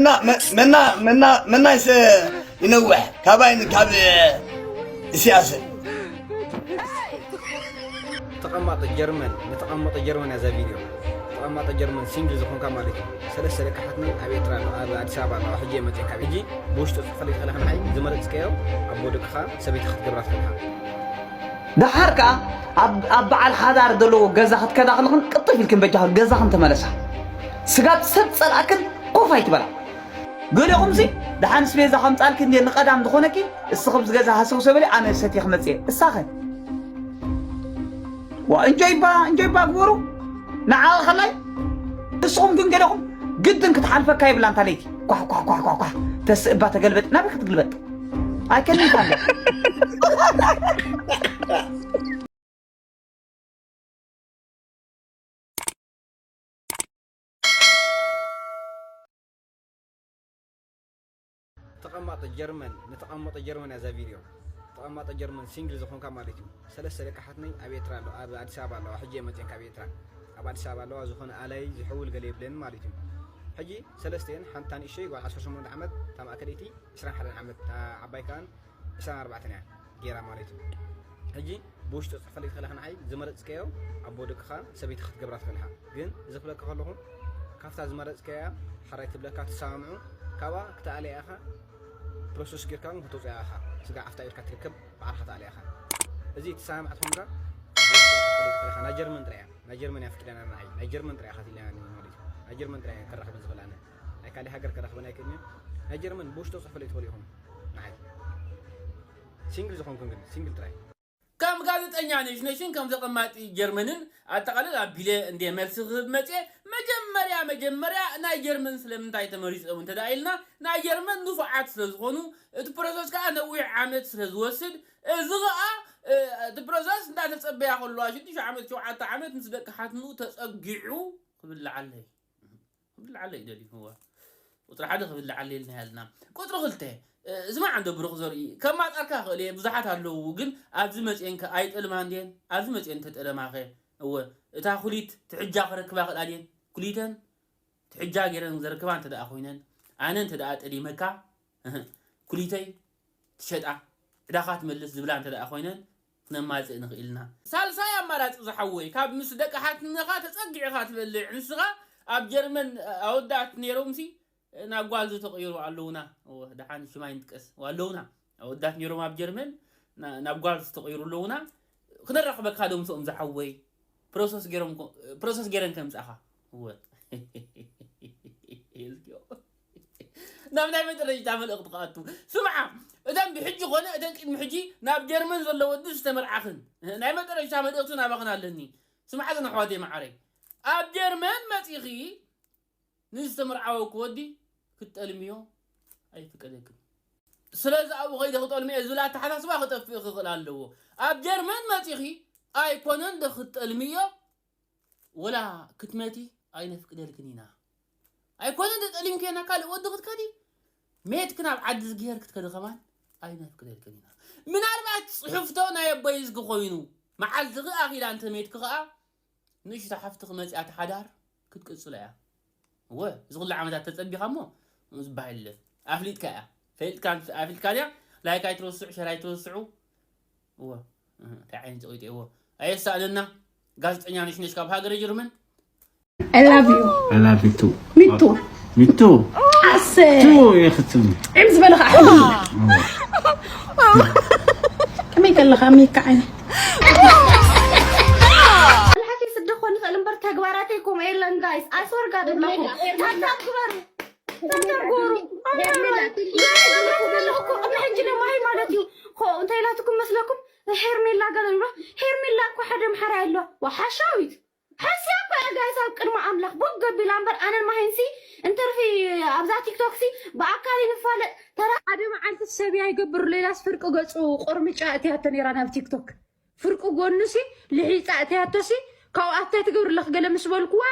መና መና መና መናይስ ይነውሕ ካባይ ካብ ኢሳያስ። ተቐማጦ ጀርመን ንተቐማጦ ጀርመን እያ እዛ ቪድዮ። ተቐማጦ ጀርመን ሲንግል ዝኾንካ ማለት እዩ። ሰለስተ ደቂ ሓትኒ ኣብ ኤርትራ ኣለዋ፣ ኣብ ኣዲስ ኣበባ ኣለዋ። ሕጂ እየ መፅእ ካብ ሕጂ ብውሽጢ ፅሑፍ ፈለግ ተለካ ንዓይ ዝመረፅካዮ ኣቦ ደቅኻ ሰበይቲ ክትገብራ ትኽእል ኢኻ። ደሓር ከኣ ኣብ ኣብ በዓል ሓዳር ዘለዎ ገዛ ክትከዳ ከለኽን ቅጥፍ ኢልክን በጃኽን ገዛኽን ተመለሳ። ስጋብ ሰብ ጸላእክን ኮፍ ኣይትበላ። ገሊኹምሲ ደሓን ስቤዛ ከምጻልኪ እንዴ ንቐዳም ዝኾነኪ እስኺ ብዚ ገዛ ሃሰው ሰበሊ ኣነ ሰትየ ክመጽእ እየ። እሳኸ ዋ እንጆይባ እንጆይባ ግበሩ ንዓቐ ከላይ ንስኹም ግን ገለኹም ግድን ክትሓልፈካ የብላ እንታ ለይቲ ኳሕ ኳሕ ኳሕ ኳሕ ኳሕ ተስእባ ተገልበጥ ናበይ ክትግልበጥ ኣይከልካለ ተቐማጦ ጀርመን ንተቐማጦ ጀርመን እያ እዛ ቪድዮ። ተቐማጦ ጀርመን ሲንግል ዝኾንካ ማለት እዩ። ሰለስተ ደቂ ሓትነይ ኣብ ኤርትራ ኣለዋ፣ ኣብ ኣዲስ ኣበባ ኣለዋ። ሕጂ እየ መፅእ ካብ ኤርትራ፣ ኣብ ኣዲስ ኣበባ ኣለዋ። ዝኾነ ኣላይ ዝሕውል ገለ የብለን ማለት እዩ። ሕጂ ሰለስተየን ሓንታ ንእሸይ ጓል ዓሰርተ ሸሞንተ ዓመት፣ እታ ማእከለይቲ ዕስራን ሓደን ዓመት፣ እታ ዓባይ ከኣን ዕስራን ኣርባዕተን እያ ገይራ ማለት እዩ። ሕጂ ብውሽጢ ፅሑፍ ፈለግ ትኽእልኻ ንዓይ ዝመረፅካዮ ኣቦ ደቅኻ ሰበይቲ ክትገብራ ትኽእል ኢኻ። ግን እዚ ክብለካ ከለኹ ካብታ ዝመረፅካያ ሓራይ ትብለካ ትሰማምዑ ካብኣ ክትኣለያ ኢኻ። ፕሮሰስ ጌርካ እውን ከተውፅያ ኢኻ። ስጋ ዓፍታ ኢልካ ትርከብ ባዕልኻ ትኣለያ ኢኻ። እዚ ትሰማምዕ ትኾንካ ብውሽጢ ፅሑፍ ፈለግ ትኽእል ኢኻ። ናይ ጀርመን ጥራይ እያ። ናይ ጀርመን እያ ፍቅደና ንዓይ ናይ ጀርመን ጥራይ ኢኻ ትብለና ማለት እዩ። ናይ ጀርመን ጥራይ እያ ከራኽበን ዝኽእል ኣነ ናይ ካልእ ሃገር ከራኽበን ኣይክእልን እየ። ናይ ጀርመን ብውሽጢ ፅሑፍ ፈለግ ትኽእሉ ኢኹም ንዓይ ሲንግል ዝኾንኩም ግን ሲንግል ጥራይ። ከም ጋዜጠኛ ነሽነሽን ከም ተቐማጢ ጀርመንን ኣጠቓልል ኣቢለ እንደ መልሲ ክህብ መፅየ። መጀመርያ መጀመርያ ናይ ጀርመን ስለምንታይ ተመሪፆም እንተ ደኣ ኢልና ናይ ጀርመን ንፉዓት ስለ ዝኾኑ እቲ ፕሮሰስ ከዓ ነዊሕ ዓመት ስለ ዝወስድ እዚ ከዓ እቲ ፕሮሰስ እንዳተፀበያ ከለዋ ሽዱሽተ ዓመት ሸውዓተ ዓመት ምስ ደቂ ሓትንኡ ተፀጊዑ ክብል ለዓለይ ክብል ለዓለይ ይደልዩ እዋ ቁፅሪ ሓደ ክብል ለዓለይ ኢልና ያልና ቁፅሪ ክልተ ስማዕ እንዶ ብሩኽ ዘርኢ ከማጣርካ ክእል እየ ብዙሓት ኣለዉ ግን ኣብዚ መፅኤን ከ ኣይጠልማ እንድየን ኣብዚ መፅኤን ተጠለማኸ እወ እታ ኩሊት ትሕጃ ክረክባ ክእላ ድየን ኩሊተን ትሕጃ ገይረን ዘረክባ እንተ ደኣ ኮይነን ኣነ እንተ ደኣ ጠሊመካ ኩሊተይ ትሸጣ ዕዳኻ ትመልስ ዝብላ እንተ ደኣ ኮይነን ክነማፅእ ንኽእል ኢና። ሳልሳይ ኣማራፂ ዝሓወይ ካብ ምስ ደቂ ሓትነኻ ተፀጊዕኻ ትበልዕ ንስኻ ኣብ ጀርመን ኣወዳት ነይሮምሲ ናብ ጓል ዝተቐየሩ ኣለውና። እወ ደሓን ሽም ኣይንጥቀስ ኣለውና ኣወዳት ነይሮም ኣብ ጀርመን ናብ ጓል ዝተቐየሩ ኣለውና። ክነራኽበካ ዶ ምስኦም ዝሓወይ ፕሮሰስ ገይረን ከምፃኻ እወ ናብ ናይ መጨረሽታ መልእኽቲ ክኣቱ ስምዓ እተን ብሕጂ ኮነ እተን ቅድሚ ሕጂ ናብ ጀርመን ዘሎ ወዲ ዝተመርዓኽን ናይ መጨረሽታ መልእኽቲ ናባኽን ኣለኒ ስምዓ ዘን ኣሕዋተይ መዓረይ ኣብ ጀርመን መፂኺ ንዝተመርዓወኪ ወዲ ክትጠልምዮ ኣይፍቀደክን ስለዚ ኣብኡ ከይደ ክጠልምዮ ዝብል ኣተሓሳስባ ክጠፍእ ክኽእል ኣለዎ ኣብ ጀርመን መፂኺ ኣይኮነን ዶ ክትጠልምዮ ወላ ክትመቲ ኣይነፍቅደልክን ኢና ኣይኮነ እንተ ጠሊምክዮ ናብ ካልእ ወዲ ክትከዲ ሜትክን ኣብ ዓዲ ዝግሄር ክትከዲ ከማን ኣይነፍቅደልክን ኢና ምናልባት ፅሑፍቶ ናይ ኣቦይ ዝጊ ኮይኑ መዓልትኺ ኣኺላ እንተ ሜትኪ ኸዓ ንእሽቶ ሓፍትኺ መፂኣ እቲ ሓዳር ክትቅፅሎ እያ እወ እዚ ኩሉ ዓመታት ተፀቢኻ እሞ ዝበሃል የለን ኣፍሊጥካ እያ ፈሊጥካ ኣፍሊጥካ ድያ ላይክ ኣይትረስዑ ሸር ኣይትረስዑ እወ እንታይ ዓይነት ጨቂጦ እዎ ኣየሳእነና ጋዜጠኛ ነሽነሽ ካብ ሃገረ ጀርመን I love you. I love you too. Me too. Me too. ዓሰ Too يا ختم. ዕም ዝበለ ከዓ ከመይ ከለኻ ሚካ ዓይነ ኣልሓፊ ስደ ኾን ይኽእል እምበር ተግባራተይ ከምኡ የለን ጋይስ ኣስወርጋ ደለኹ ታብታብ ግበሩ ታብታብ ግበሩ ዘለኹ ቅድሚ ሕጂ ደማሂ ማለት እዩ እንታይ ኢላትኩም መስለኩም ሄርሜላ ገለ ይብሎ ሄርሜላ እኮ ሓደ ምሓራ ኣሎ ሓሻዊት ሓስያ እኮ እያ ጋይስ ኣብ ቅድሚ ኣምላኽ ቦግ ገቢላ እምበር ኣነን ማሂንሲ እንተርፊ ኣብዛ ቲክቶክሲ ብኣካል ይንፋለጥ ተራ ሓደ መዓልቲ ሰብ ኣይገብር ሌላስ ፍርቂ ገፁ ቆርምጫ እትያቶ ነይራ ናብ ቲክቶክ ፍርቂ ጎኑሲ ልሒፃ እትያቶሲ ካብኡ ኣታይ ትገብርለኽ ገለ ምስ በልኩዋ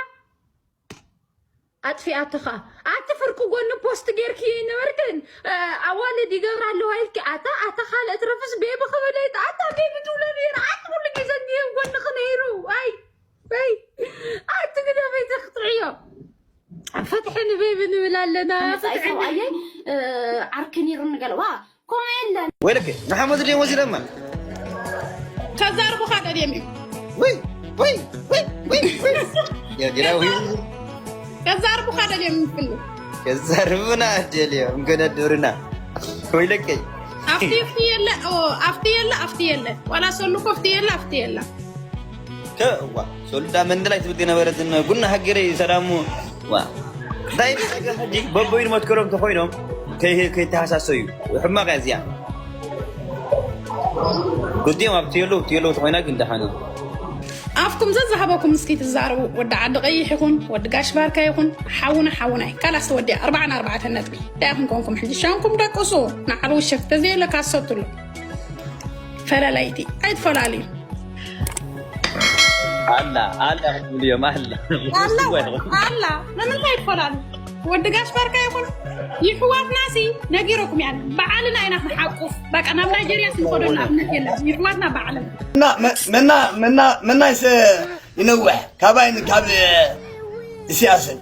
ኣጥፊኣቶ ኸዓ ኣቲ ፍርቂ ጎኒ ፖስት ጌርኪ ነበርክን ኣዋልድ ይገብራ ኣለዋ ኢልኪ ኣታ ኣታ ካልእ ትረፍስ ቤቢ ክበለይት ኣታ ቤቢ ትብሎ ነይሩ ኣቲ ኩሉ ግዜ እኒሀ ጎንኺ ነይሩ ኣይ ኣይ ኣቲ ግደፈይ ተኽጥዕዮ ፍትሒ ንቤቢ ንብል ኣለና። መጻኢ ሰብኣየይ ዓርኪ ኒርኒ ገለ ዋ ከምኡ የለን። ወይለከ ንሓመድ ድዮም ወሲደማ። ከዛርቡኻ ደልዮም እዮም። ወይ ወይ ወይ ወይ ወይ የዲራዊ ከዛርቡኻ ደልዮም ይፍሉ። ከዛርቡና ደልዮም ገነድሩና። ወይለከ ኣፍቲ ፍቲ የለ። ኣፍቲ የለ ኣፍቲ የለ ዋላ ሰሉ ኮፍቲ የለ ኣፍቲ የለ። ከዋ ሶልዳ መንደላይ ትብል የነበረት ጉና ሃገረይ ሰላሙ ዋ እንታይ ሕጂ በቦይን መትከሎም ተኮይኖም ከይተሃሳሰዩ ሕማቅ እያ እዚኣ። ጉዲኦም ኣብቲ የለው እቲ የለው ተኮይና ግን ደሓን እዩ። ኣፍኩም ዘዝሃበኩም እስኪ ትዛረቡ። ወዲ ዓዲ ቀይሕ ይኹን ወዲ ጋሽ ባርካ ይኹን ሓውና ሓውና እዩ። ካላስ ተወዲያ ኣርባዓን ኣርባዕተን ነጥቢ እንታይ ኢኹም ኮንኩም ሕጂ ሻንኩም ደቅሱ። ንዓሉ ውሸክ ተዘየለካ ሰትሉ ፈለለይቲ ኣይትፈላልዩ። ኣላ ኣላ ክትብሉ እዮም ኣላ ኣላ ኣላ ንምንታይ ይፈላሉ? ወዲ ጋሽ ባርካ ይኹን ይሕዋትና ሲ ነጊረኩም ያ በዓልና ኢና ክንሓቁፍ በቃ ናብ ናይጀርያ ስንኸደሉ ኣብነት የለን። ይሕዋትና በዓልና ምና ምና ምና ምና ይስ ይነውሕ ካባይን ካብ ኢሳያስን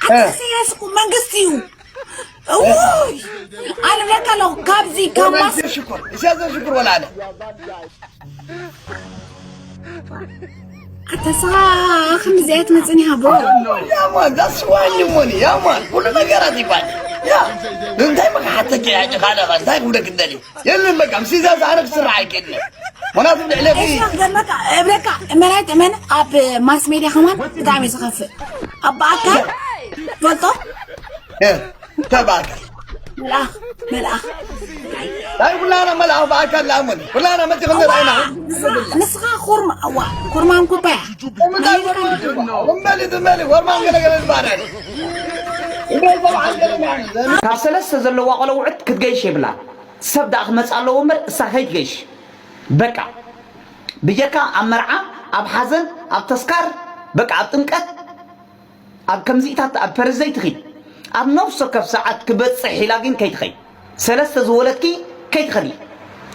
ኣቲ ኢሳያስ እኮ መንግስቲ እዩ። እውይ ኣነ ብለካ ኣለኹ ካብዚ ካብ ማስ ሽኩር ኢሳያስ ሽኩር ወላ ኣነ ኣተስኻ ከምዚኣ ትመፅኒ ሃቦ ያማን that's why you money ያማን ሁሉ ነገራት ይባል ያ እንታይ መካሓተኪ ያጭ ካለኻ እንታይ ክብለክ ደሊ የለን በቃ ምስ ኢሳያስ ኣነ ክስራሕ ኣይክእልን ምክንያቱ ልዕለኺ እብለካ እብለካ እመናይ ተመን ኣብ ማስ ሜድያ ከማን ብጣዕሚ እዩ ዝኸፍእ ኣብ ብኣካል ፈልጦ ተባዕካ መልኣኽ መልኣኽ ናይ ኩላና መልኣኽ ብኣካል ለኣሙን ኩላና መፂ ክንረኣይና ንስኻ ኩርማ እዋ ኩርማን ኩባያ እመሊ ትመሊ ወርማን ገለገለ ዝበሃል ካብ ሰለስተ ዘለዋ ቆለውዕት ክትገይሽ የብላ ሰብ ደኣ ክመጽእ ኣለዎ እምበር እሳ ከይትገይሽ በቃ ብጀካ ኣብ መርዓ ኣብ ሓዘን ኣብ ተስካር በቃ ኣብ ጥምቀት ኣብ ከምዚኢታት ኣብ ፐርዘይ ትኺድ ኣብ ነፍሲ ወከፍ ሰዓት ክበጽሕ ኢላ ግን ከይትኸይድ ሰለስተ ዝወለድኪ ከይትኸዲ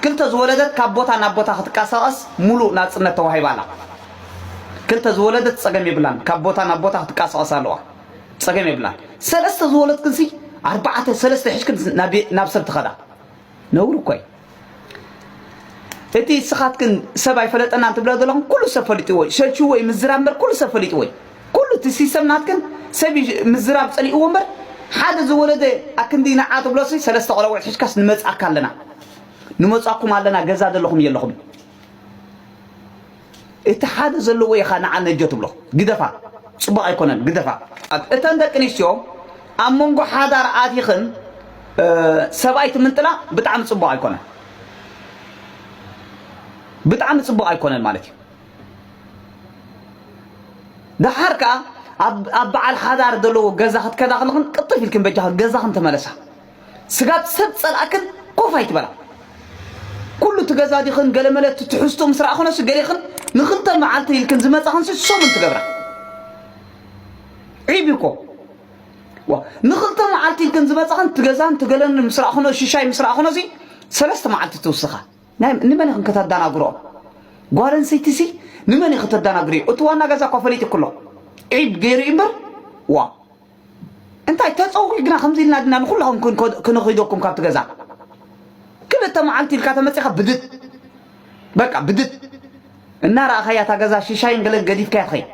ክልተ ዝወለደት ካብ ቦታ ናብ ቦታ ክትቃሳቐስ ሙሉእ ናጽነት ተዋሂባ ኣላ ክልተ ዝወለደት ጸገም የብላን ካብ ቦታ ናብ ቦታ ክትቃሳቐስ ኣለዋ ጸገም የብላን ሰለስተ ዝወለድክንሲ ኣርባዕተ ሰለስተ ሒዝክን ናብ ሰብ ትኸዳ ነውሪ እኮ እዩ እቲ እስኻትክን ሰብ ኣይፈለጠናን ትብላ ዘለኹም ኩሉ ሰብ ፈሊጥዎ እዩ ሰልችዎ እዩ ምዝራብ እምበር ኩሉ ሰብ ፈሊጥዎ እዩ ኩሉ እቲ ሲስተም ናትክን ሰብ እዩ ምዝራብ ፀሊእዎ እምበር ሓደ ዝወለደ ኣክንዲ ንዓ ትብሎሲ ሰለስተ ቆለውዕ ሒዝካስ ንመፅኣካ ኣለና ንመፅኣኩም ኣለና ገዛ ዘለኹም የለኹም እቲ ሓደ ዘለዎ ኢኻ ንዓ ነጆ ትብሎ ግደፋ ጽቡቕ ኣይኮነን ግደፋ እተን ደቂ ኣንስትዮ ኣብ መንጎ ሓዳር ኣቲኽን ሰብኣይ ትምንጥላ ብጣዕሚ ጽቡቕ ኣይኮነን ብጣዕሚ ጽቡቕ ኣይኮነን ማለት እዩ ደሓር ከኣ ኣብ በዓል ሓዳር ዘለዎ ገዛ ክትከዳ ከለኽን ቅጥፍ ኢልክን በጃኽን ገዛኽን ተመለሳ ስጋብ ሰብ ጸላእክን ኮፍ ኣይትበላ ኩሉ እቲ ገዛ ዲኽን ገለመለ እቲ ትሕዝቶ ምስ ረኣኽኖሲ ገሌኽን ንኽልተ መዓልቲ ኢልክን ዝመጻኽንሲ ሰሙን ትገብራ ዒብ እኮ ንኽልተ መዓልቲ ኢልክን ዝመጻኽን ትገዛን ትገለን ምስ ረኣኽኖ ሽሻይ ምስ ረኣኽኖሲ ሰለስተ መዓልቲ ትውስኻ ንመን ኢኽን ከተዳናግሮ ጓል ኣንሰይቲሲ ንመን ኢኺ ተዳናግሪ እቲ ዋና ገዛ እኳ ፈሊጢ ኩሎ ዒብ ገይሩ እምበር ዋ እንታይ ተፀውዒ ግና ከምዚ ኢልና ድና ንኩላኹም ክንኸይደኩም ካብቲ ገዛ ክልተ መዓልቲ ኢልካ ተመፂኻ ብድድ በቃ ብድድ እናረኣኻያ እታ ገዛ ሽሻይን ገለን ገዲፍካያ ትኸይድ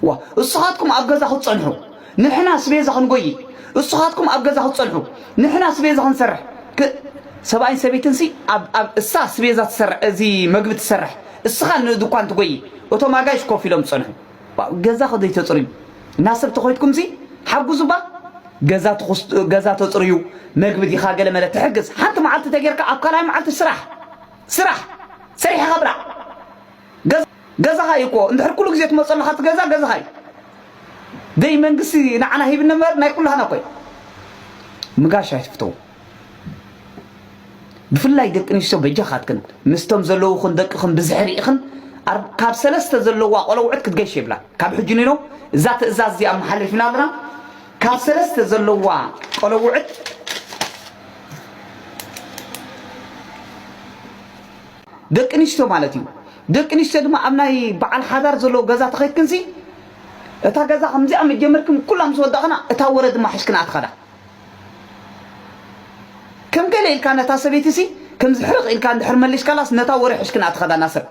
ዋ እስኻትኩም ኣብ ገዛ ክትፀንሑ ንሕና ስቤዛ ክንጎይ እስኻትኩም ኣብ ገዛ ክትፀንሑ ንሕና ስቤዛ ክንሰርሕ ሰብኣይን ሰበይትን ሲ ኣብ እሳ ስቤዛ ትሰርሕ እዚ መግቢ ትሰርሕ እስኻ ንድኳን ትጎይ እቶም ኣጋይሽ ኮፍ ኢሎም ዝፀንሑ ገዛ ከዘይተፅርዩ እና ሰብ ተኾይትኩም ሲ ሓጉዙ ባ ገዛ ተፅርዩ መግቢ ዲኻ ገለ መለ ትሕግዝ ሓንቲ መዓልቲ ተጌርካ ኣብ ካልኣይ መዓልቲ ስራሕ ስራሕ ሰሪሕኻ ብላዕ ገዛኻ እዩ እኮ እንድሕር ኩሉ ግዜ ትመፀሉ ካቲ ገዛ ገዛኻ እዩ ደይ መንግስቲ ንዓና ሂብና እምበር ናይ ኩላህና እኮ እዩ ምጋሽ ኣይትፍተው ብፍላይ ደቂ ኣንስትዮ በጃኻትክን ምስቶም ዘለውኽን ደቅኽን ብዝሒ ርኢኽን ካብ ሰለስተ ዘለዋ ቆለውዕት ክትገሽ የብላ ካብ ሕጂ ኒኖ እዛ ትእዛዝ እዚኣ መሓለፊና ኣለና ካብ ሰለስተ ዘለዋ ቆለውዕት ደቂ ኣንስትዮ ማለት እዩ ደቂ ኣንስትዮ ድማ ኣብ ናይ በዓል ሓዳር ዘለዎ ገዛ ተኸይድክንሲ፣ እታ ገዛ ከምዚኣ መጀመርክን ኩላ ምስ ወዳእኽና፣ እታ ወረ ድማ ሒዝክንኣ ትኸዳ። ከም ገለ ኢልካ ነታ ሰበይቲሲ፣ ከምዚ ሕርቕ ኢልካ እንድሕር መሊስካላስ፣ ነታ ወረ ሒዝክንኣ ትኸዳ። ናስር፣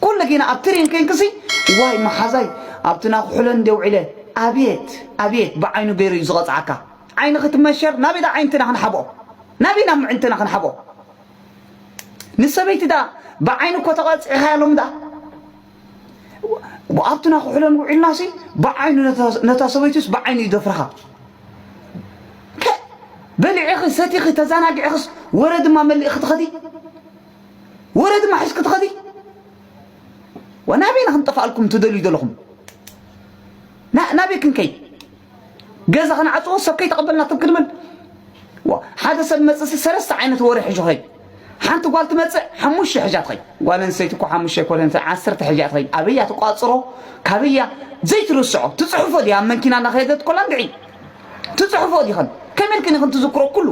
ኩሉ ግና ኣብ ትሪን ኮይንክሲ፣ ዋይ መሓዛይ ኣብቲ ናኩሕለን እንደ ውዒለ፣ ኣብየት ኣብየት ብዓይኑ ገይሩ እዩ ዝቐፅዓካ። ዓይንኺ ትመሸር፣ ናበይ ዳ ዓይንትና ክንሓብኦ? ናበይ ናብ ምዕንትና ክንሓብኦ? ንሰበይቲ ዳ ብዓይኑ እኮ ተቐፂዕኻ ያሎም ዳ ኣብትና ክሕለን ውዒልናሲ፣ ብዓይኑ ነታ- ነታ ሰበይቱስ ብዓይኑ ይደፍርኻ። ከ- በሊዕኺ ሰቲኺ ተዘናጊዕኽስ፣ ወረ ድማ መሊእኺ ትኸዲ፣ ወረ ድማ ሒዝኪ ትኸዲ። ወናበይ ንክንጠፋእልኩም ትደልዩ ዘለኹም? ና- ናበይ ክንከይድ? ገዛ ከነዓፅዎ፣ ሰብ ከይተቐበልና ትም ክንብል። ዋ፣ ሓደ ሰብ መፅእሲ ሰለስተ ዓይነት ወረ ሒዙ ኸይድ። ሓንቲ ጓል ትመፅእ ሓሙሽተ ሒዛ ትኸይድ። ጓል ኣንስተይቲ እኮ ሓሙሽተ ኣይኮነትን፣ ዓሰርተ ሒዛ ትኸይድ። ኣበያ ትቋፅሮ፣ ካበያ ዘይትርስዖ ትፅሕፎ ድያ? ኣብ መንኪና እናኸየደት ኮላ እንድዒ ትፅሕፎ ዲኸን? ከመይ ኢልክን ኢኽን ትዝክሮ ኩሉ?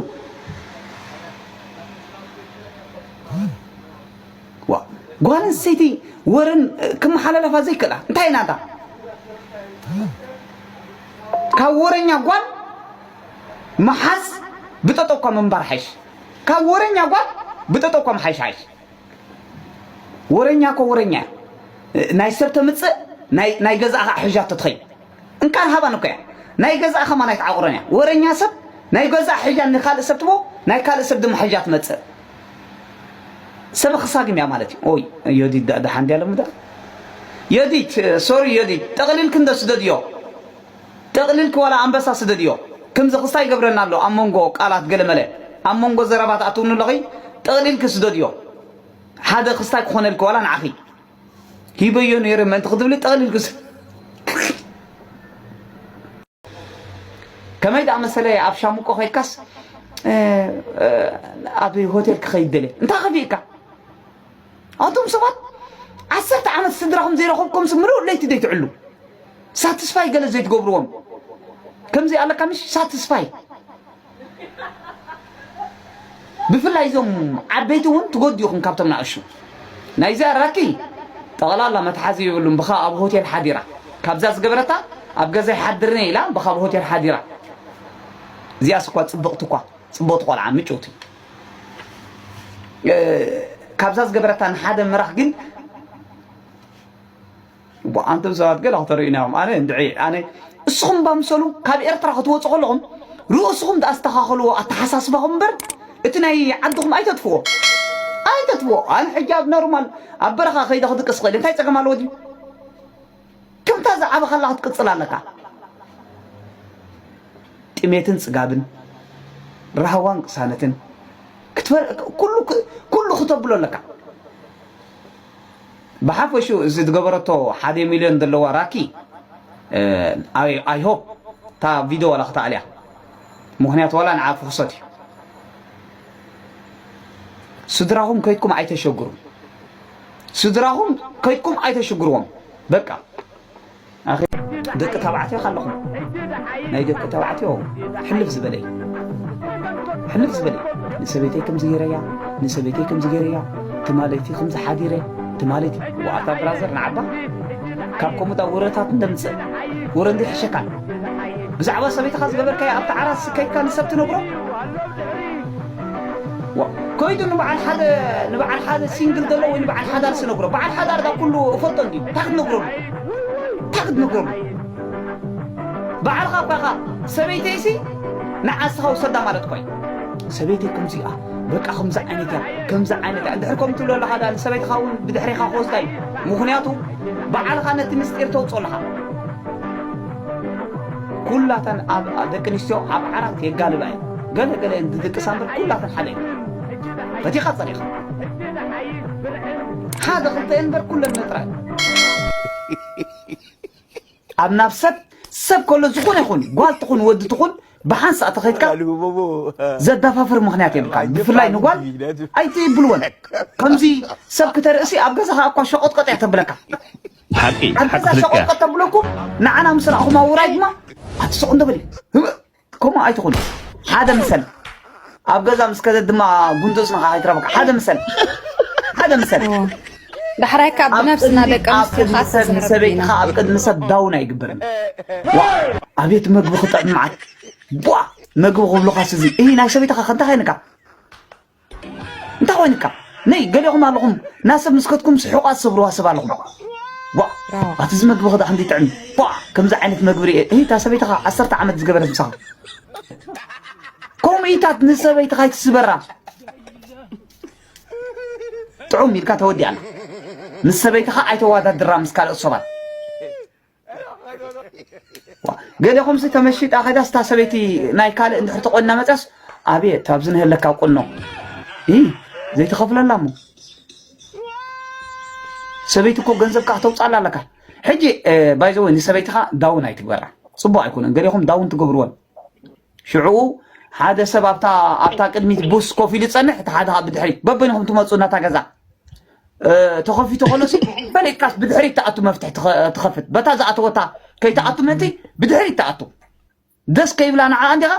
ዋ፣ ጓል ኣንስተይቲ ወረን ክመሓላለፋ ዘይክእላ እንታይ ናታ? ካብ ወረኛ ጓል መሓዝ ብጠጠውኳ ምንባር ሓይሽ። ካብ ወረኛ ጓል ብጠጠውኳ ምሓይሽ ሓይሽ። ወረኛ እኮ ወረኛ እያ። ናይ ሰብ ተምፅእ፣ ናይ ናይ ገዛእ ከዓ ሕጃቶ ትኸይድ። እንካን ሃባን እኮ እያ። ናይ ገዛእ ከማን ኣይትዓቑረን እያ። ወረኛ ሰብ ናይ ገዛእ ሕጃ ንካልእ ሰብ ትቦ፣ ናይ ካልእ ሰብ ድማ ሕጃ ትመፅእ። ሰብ ክሳግም እያ ማለት እዩ። ኦይ፣ ዮዲት ዳ- ደሓን ድያ ሎሚ ዳ? ዮዲት፣ ሶሪ ዮዲት፣ ጠቕሊልክ እንዶ ስደድዮ። ጠቕሊልክ ዋላ ኣንበሳ ስደድዮ። ከምዚ ክስታይ ይገብረና ኣሎ፣ ኣብ መንጎ ቃላት ገለመለ፣ ኣብ መንጎ ዘረባ ትኣትውኒ ኣለኺ፣ ጠቕሊልክ ስደድዮ። ሓደ ክስታይ ክኾነልኪ ዋላ ንዓኺ ሂበዮ ነይረ ምእንቲ ክትብሊ ጠቕሊልክ ስ- ከመይ ደኣ መሰለ ኣብ ሻምቆ ከይድካስ፣ እ፣ እ፣ ኣብ ሆቴል ክኸይድ ደልየ። እንታይ ከፊእካ? ኣንቱም ሰባት ዓሰርተ ዓመት ስድራኹም ዘይረኸብኩምስ ምሉእ ለይቲ ዘይትዕሉ። ሳትስፋይ ገለ ዘይትገብርዎም። ከምዚ ኣለካ ምሽ ሳትስፋይ። ብፍላይ እዞም ዓበይቲ እውን ትጎድኡ ኢኹም ካብቶም ንኣሽቱ። ናይዚኣ ራኪ ጠቕላላ መትሓዚ የብሉን። ብኻ ኣብ ሆቴል ሓዲራ። ካብዛ ዝገበረታ ኣብ ገዛ ይሓድርኒ ኢላ ብኻ ኣብ ሆቴል ሓዲራ። እዚኣስ እኳ ጽብቕቲ እኳ፣ ጽብቕቲ ቆልዓ፣ ምጭውቲ። እ፣ ካብዛ ዝገበረታ ንሓደ ምራኽ ግን፣ ዋ፣ ኣንቱም ሰባት ገለ ክተርእዩና ኢኹም። ኣነ እንድዒ፣ ኣነ፣ እስኹም ባምሰሉ ካብ ኤርትራ ክትወፁ ከለኹም ርእስኹም ተኣስተኻኸልዎ ኣተሓሳስባኹም እምበር፣ እቲ ናይ ዓድኹም ኣይተጥፍዎ። ኣይተጥፍዎ። ኣነ ሕጂ ኣብ ኖርማል ኣብ በረኻ ከይደ ክድቅስ ክእል። እንታይ ጸገም ኣለዎ ድዩ? ከምታ ዝዓበኻላ ክትቅጽል ኣለካ። ጥሜትን ጽጋብን፣ ራህዋን ቅሳነትን ክትፈር-፣ ኩሉ ክ-፣ ኩሉ ክተብሎ ኣለካ። ብሓፈሹ እዚ ዝገበረቶ ሓደ ሚልዮን ዘለዋ ራኪ፣ እ፣ ኣይ፣ ኣይ ሆፕ እታ ቪድዮ ዋላ ክትኣልያ። ምኽንያቱ ዋላ ንዓ ፍኽሶት እዩ። ስድራኹም ከይድኩም ኣይተሸግሩ። ስድራኹም ከይድኩም ኣይተሽግርዎም። በቃ። ኣኺ፣ ደቂ ተባዕትዮ ካለኹም፣ ናይ ደቂ ተባዕትዮ ሕልፍ ዝበለ እዩ። ሕልፍ ዝበለ እዩ። ንሰበይተይ ከምዚ ገይረያ፣ ንሰበይተይ ከምዚ ገይረያ፣ ትማለይቲ ከምዚ ሓዲረ፣ ትማለይቲ፣ ዋኣታ ብራዘር ንዓባ፣ ካብ ከምኡ ዳ ወረታት እንደምፅእ፣ ወረ እንዲሕሸካ። ብዛዕባ ሰበይትኻ ዝገበርካዮ ኣብቲ ዓራት ከይድካ ንሰብ ትነግሮ? ዋ፣ ከይዱ ንበዓል ሓደ፣ ንበዓል ሓደ ሲንግል ዘሎ ወይ ንበዓል ሓዳር ዝነግሮ። በዓል ሓዳር ዳ ኩሉ እፈልጦ እንዲ። እንታይ ክትነግረሉ? እንታይ ክትነግረሉ? በዓልኻ እኳ ኢኻ፣ ሰበይተይሲ ንዓስኻ ውሰዳ ማለት እኮ እዩ። ሰበይተይ ከምዚኣ፣ በቃ ከምዚ ዓይነት እያ፣ ከምዚ ዓይነት እያ። እንድሕር ከምኡ ትብሎ ኣለኻ ዳ ንሰበይትኻ እውን ብድሕሬኻ ክወስዳ እዩ። ምኽንያቱ በዓልኻ ነቲ ምስጢር ተውፅኦ ኣለኻ። ኩላተን ኣብ፣ ኣብ ደቂ ኣንስትዮ ኣብ ዓራት የጋልባ እየን። ገለ ገለ እየን ዝድቅሳ እምበር ኩላተን ሓደ እየን። በቲኻ ጸሪኻ። ሓደ ክልተ እየን እምበር ኩለን ነጥራ እየን። ኣብ ናብ ሰብ፣ ሰብ ከሎ ዝኾነ ይኹን፣ ጓል ትኹን፣ ወዲ ትኹን፣ ብሓንሳእ ተኸይድካ ዘዳፋፍር ምኽንያት የብልካ። ብፍላይ ንጓል ኣይትብልወን። ከምዚ ሰብ ክተርእሲ ኣብ ገዛኻ እኳ ሸቆጥቀጥ እያ ተብለካ። ሓቂ፣ ኣብ ሓቂ ገዛ ትልክያ። ሸቆጥ ከተብለኩም ንዓና ምስ ረኣኹማ ውራይ ድማ ኣትስቑ እንደበል። ከምኡ ኣይትኹን። ሓደ ምሰል። ኣብ ገዛ ምስ ከደት ድማ ጉንዶ እዝንኻ ኣይትረበካ። ሓደ ምሰል። ሓደ ምሰል። ዳሕራይ ካብ ኣብ ብነብስና ቅድሚ ደቂ ኣብ ኣንስትዮ ቅድሚ ካብ ሰብ ተዘረብና። ንሰበይትኻ ኣብ ቅድሚ ሰብ ዳውን ኣይግበርን። ዋ፣ ኣቤት መግቢ ክጥዕም መዓት። ቧ፣ መግቢ ክብሉኻስ እዚ እሂ ናይ ሰበይትኻ ከ እንታይ ኮይንካ? እንታይ ኮይንካ? ነይ ገሊኹም ኣለኹም ናሰብ ምስከትኩም ስሑቓት ሰብርዋ ሰብ ኣለኹም። ዋ፣ ኣቲ እዚ መግቢ ክዳ ክንዲ ጥዕም። ቧ፣ ከምዚ ዓይነት መግቢ ርኤ። እሂ እታ ሰበይትኻ ዓሰርተ ዓመት ዝገበረት ምሳኻ። ከምኡ ኢታት ንሰበይትኻ ይትስበራ። ጥዑም ኢልካ ተወዲኣና። ምስ ሰበይትኻ ኣይተዋዳድራ ምስ ካልኦት ሰባት። ዋ፣ ገሌኹምሲ ተመሺጣ ኸይዳስ እታ ሰበይቲ ናይ ካልእ እንድሕር ተቆና መፅያስ ኣቤት ኣብዚ ንህለካ ቁኖ ይ ዘይትኸፍለላ እሞ ሰበይቲ እኮ ገንዘብ ከዓ ተውፃላ ኣለካ። ሕጂ ባይዘወ ንሰበይትኻ ዳውን ኣይትግበራ። ፅቡቅ ኣይኮነን። ገሌኹም ዳውን ትገብርወን። ሽዑ ሓደ ሰብ ኣብታ ኣብታ ቅድሚት ቡስ ኮፍ ኢሉ ይጸንሕ፣ እቲ ሓደ ካብ ብድሕሪት። በበይንኹም ትመጹ እናታ ገዛ። እ፣ ተኸፊቱ ከሎሲ ፈሊጥካስ ብድሕሪት ትኣቱ መፍትሒ ትኸ-፣ ትኸፍት። በታ ዝኣተወታ ከይትኣቱ ምእንቲ ብድሕሪት ትኣቱ። ደስ ከይብላ ንዓ እንዲኻ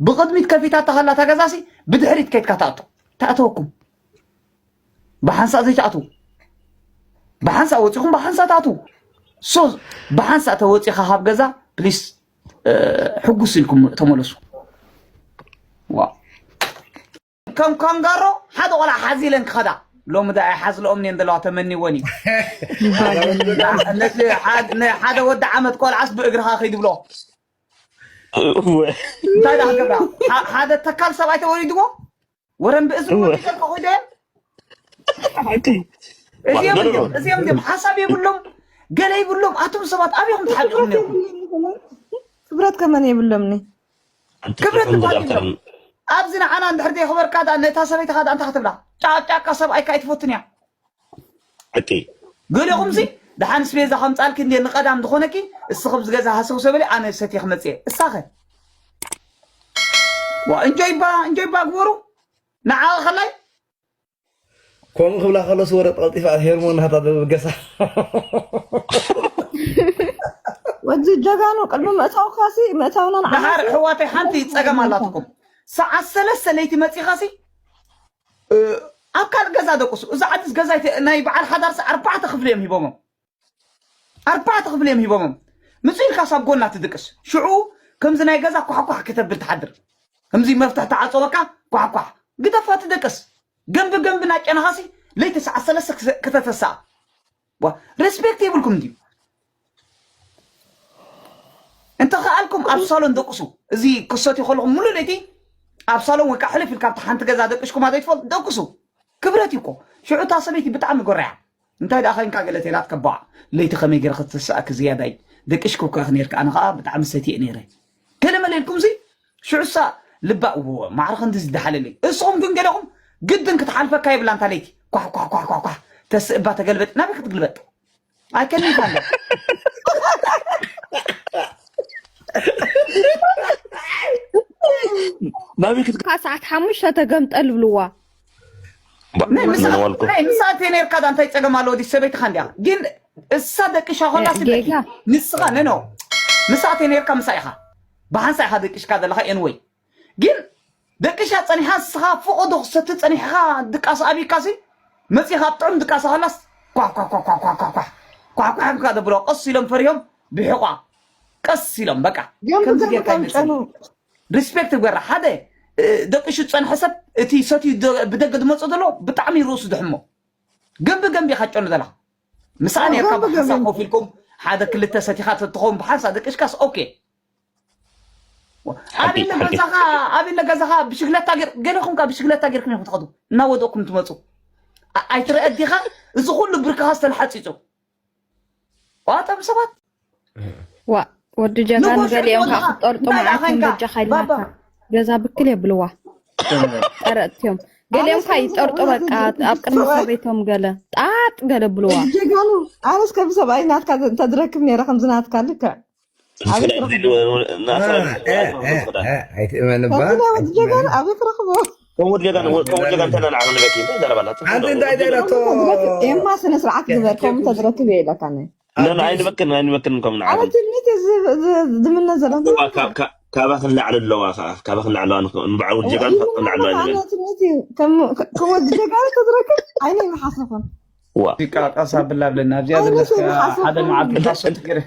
ብቕድሚት ከፊታ ተኸላ እታ ገዛሲ ብድሕሪት ከይትካ ትኣቱ። ትኣተወኩም። ብሓንሳእ ዘይትኣትዉ። ብሓንሳእ ወጺኹም ብሓንሳእ ትኣትዉ። ሶ ብሓንሳእ ተወጺኻ ካብ ገዛ ፕሊስ፣ እ፣ ሕጉስ ኢልኩም ተመለሱ። ዋ። ከም ካንጋሮ ሓደ ቆልዓ ሓዚ ኢለን ክኸዳ። ሎሚ ዳ ኣይሓዝለኦም እየን ዘለዋ ተመኒወን እዩ። ነቲ ሓድ-፣ ንሓደ ወዲ ዓመት ቆልዓስ ብእግርኻ ከይድ ብሎ። እወ። እንታይ ዳ ክገብራ? ሓ-፣ ሓደ ተካል ሰብኣይ ተወሊድዎ? ወረን ብእዝኒ እወ። ወዲሰብ ከኹደ? ሓቂ። እዚኦም ኖ፣ ኖ፣ ኖ። እዮም፣ እዚኦም እዮም። ሓሳብ የብሎም፣ ገለ ይብሎም። ኣቱም ሰባት ኣበይኹም ተሓቢኦም ነይርኩም? ክብረት ከመን የብሎምኒ። ክብረት ኣንተ እኳ ኣንተ የብሎም። ኣብዚ ንዓና እንድሕር ዘይኸበርካ ዳ ነታ ሰበይትኻ ዳ እንታይ ክትብላ? ጫቃ ሰብኣይካ ኣይትፈቱን እያ። ሓቂ። ገሊኹምሲ ደሓን ስቤዛ ከምጻልኪ እንዴ ንቐዳም ዝኾነኪ እስኺ ብዚ ገዛ ሃሰው ሰበሊ ኣነ ሰትየ ክመጽእ እየ። እሳኸ? ዋ፣ እንጆይ ባ፣ እንጆይ ባ ግበሩ። ንዓ ኸላይ? ከምኡ ክብላ ከለስ ወረ ቀልጢፋ ሄርሞን ናታ ደብገሳ። ወዲ ጀጋኑ ቅድሚ ምእታውካሲ፣ ምእታውና ንዓና ደሓር ሲ-፣ ኣሕዋተይ ሓንቲ ጸገም ኣላትኩም። ሰዓት ሰለስተ ለይቲ መጺኻሲ፣ እ፣ ኣብ ካልእ ገዛ ደቅሱ። እዚ ዓድስ ገዛ ይተ-፣ ናይ በዓል ሓዳርሲ ኣርባዕተ ክፍሊ እዮም ሂቦሞም። ኣርባዕተ ክፍሊ እዮም ሂቦሞም። ምጽኡ ኢልካስ ኣብ ጎና ትድቅስ። ሽዑ ከምዚ ናይ ገዛ ኳሕኳሕ ከተብል ትሓድር። ከምዚ መፍትሕ ተዓጸወካ ኳሕኳሕ። ግደፋ ትደቅስ። ገንቢ ገንቢ ናጨናኻሲ ለይቲ ሰዓት ሰለስተ ክተ-፣ ክተተሳእ። ዋ፣ ሬስፔክት የብልኩም ድዩ? እንተ ኸኣልኩም ኣብ ሳሎን ደቅሱ። እዚ ክሰትዩ ከለኹም ሙሉእ ለይቲ ኣብ ሳሎን ወይ ከዓ ሕልፍ ኢልካ ኣብቲ ሓንቲ ገዛ ደቅሽኩም ዘይትፈልጡ ደቅሱ። ክብረት እዩ እኮ። ሽዑ እታ ሰበይቲ ብጣዕሚ ጎረያ። እንታይ ደኣ ኸንካ ገለ ተይላት ከባዕ። ለይቲ ከመይ ገይረ ክትስእኪ ዝያዳይ ደቅሽኩ እኮ ኢኺ ነይርካ፣ ኣነ ኸኣ ብጣዕሚ ሰትየ ነይረ። ገለ መለ ኢልኩምሲ ሽዑሳ ልባ እዎ ማዕረ ክንዲ ዝደሓለለይ። እስኹም ግን ገለኹም ግድን ክትሓልፈካ የብላ እንታ ለይቲ። ኳሕ ኳሕ ኳሕ ኳሕ ኳሕ ተስእባ ተገልበጥ ናበይ ክትግልበጥ? ኣይከኒን ካለ። ናበይ ክትግ- ካብ ሰዓት ሓሙሽተ ተገምጠል ብልዋ። ባ-፣ ናይ ምሳ-፣ ምን ዋልኩ? ናይ ምሳእቲ ነርካ ዳ እንታይ ጸገም ኣለዎ? ዲ ሰበይትኻ እንዲያ። ግን እሳ ደቅሻ ኾላ እ፣ ስበኪ። ጌጋ። ንስኻ፣ ነ፣ ኖ። ምሳእቲ ነርካ ምሳ ኢኻ። ብሓንሳ ኢኻ ደቅሽካ ዘለኻ ኤንወይ። ግን ደቅሻ ጸኒሓ፣ ንስኻ ፍቑዱ ክሰቲ ጸኒሕኻ፣ ድቃስ ኣቢካሲ፣ መጺኻ ኣብ ጥዑም ድቃስ ኸላስ፣ ኳሕ፣ ኳሕ፣ ኳሕ፣ ኳሕ፣ ኳሕ፣ ኳሕ፣ ኳሕ፣ ኳሕ፣ ኳሕ፣ ኳሕ፣ ደብሎ። ቀስ ኢሎም ፈሪሆም፣ ብሕቋ። ቀስ ኢሎም፣ በቃ። ግን ከምዚ ብግርም ጌርካ ይመጽእ። ከምጨኑ። ሪስፔክት ግበራ። ሓደ፣ እ፣ ደቅሹ ዝጸንሐ ሰብ፣ እቲ ሰትዩ ደ-፣ ብደገ ዝመጾ ዘሎ፣ ብጣዕሚ ርእሱ ድሕሞ። ገንቢ ገንቢ ኢኻ ትጨኑ ዘለኻ። ምስኣ ኣዎ፣ ኔርካ ገንቢ ብሓንሳእ ገንቢ። ኮፍ ኢልኩም ሓደ ክልተ ሰቲኻ ተትኸውን ብሓንሳእ ደቂስካስ ኦኬ። ሓቂ፣ ኣቤለ ሓቂ። ገዛኻ፣ ኣቤለ ገዛኻ ብሽግለታ ጌር-፣ ገለኹም ከኣ ብሽግለታ ጌርኩም ኢኹም ትኸዱ። እናወደቕኩም ትመጹ። ኣ-፣ ኣይትረአ ዲኻ? እዚ ኩሉ ብርክኻ ዝተልሓጺጹ። ዋጠም ሰባት። ዋ፣ ወዲ ጀጋኑ ንጎስ ገሊኦም ከዓ ወድኻ ክጠርጡ እንታይ መዓት እዮም ደኣ ኾንካ? በጃኻ ኢልናካ። ባባ። ገዛ ብክል የብልዋ። ጠረጥቲ እዮም። ገሊኦም ኣነስ ከዓ ይጠርጡ ከምዚ በቃ፣ ወዲ ኣብ ቅድሚ ሰበይቶም ገለ ጣጥ ገለ ብልዋ። ወዲ ጀጋኑ፣ ኣነስ ከም ሰብኣይ ናትካ እንተዝረክብ ነይረ ከምዚ ናትካ ልክዕ። ኣቤት ስለዚ ረኽቦ። ን-፣ ናታ እ፣ እ፣ እ፣ ኣይትእመን እባ፣ ከምዚ ናይ ወዲ ጀጋኑ ኣይትእመን። ኣቤት ረኽቦ። ከም ወዲ ጀጋኑ፣ ከም ወዲ ጀጋኑ ተናናዕ ንበኪ፣ እንታይ ዘረባላት? ኣንቲ እንታይ ደረቶ? ከምኡ ተዝረክብ፣ ኤማ ስነ ስርዓት ግበር፣ ከምኡ ተዝረክብ እየ ኢለካ ነይ። ኖ፣ ኖ፣ ኣንቲ ኣይንበክን፣ ኣይንበክን፣ ከም ንዓኹም። ኣነ ትምኒት ዝ-፣ ዝ-፣ ዝምነ ዘሎ። ኣለዋ፣ ካብ፣ ካብ፣ ካባኽን ላዕሊ ኣለዋ ኸዓ፣ ካባኽን ላዕለዋ ንኽ-፣ ንበዓል ወዲ ጀጋኑ ወይ፣ ካባኽን ላዕለዋ ኣነ ይበል። ትምኒት እዩ። ከም፣ ከም ወዲ ጀጋኑ ተዝረክብ፣ ዓይነ ይመሓስኹን። ዋ ሙዚቃ ጣሳ ብላ ብለና ኣብዚኣ ዘለስ ሓደ መዓልቲ ጣሶ ትግረ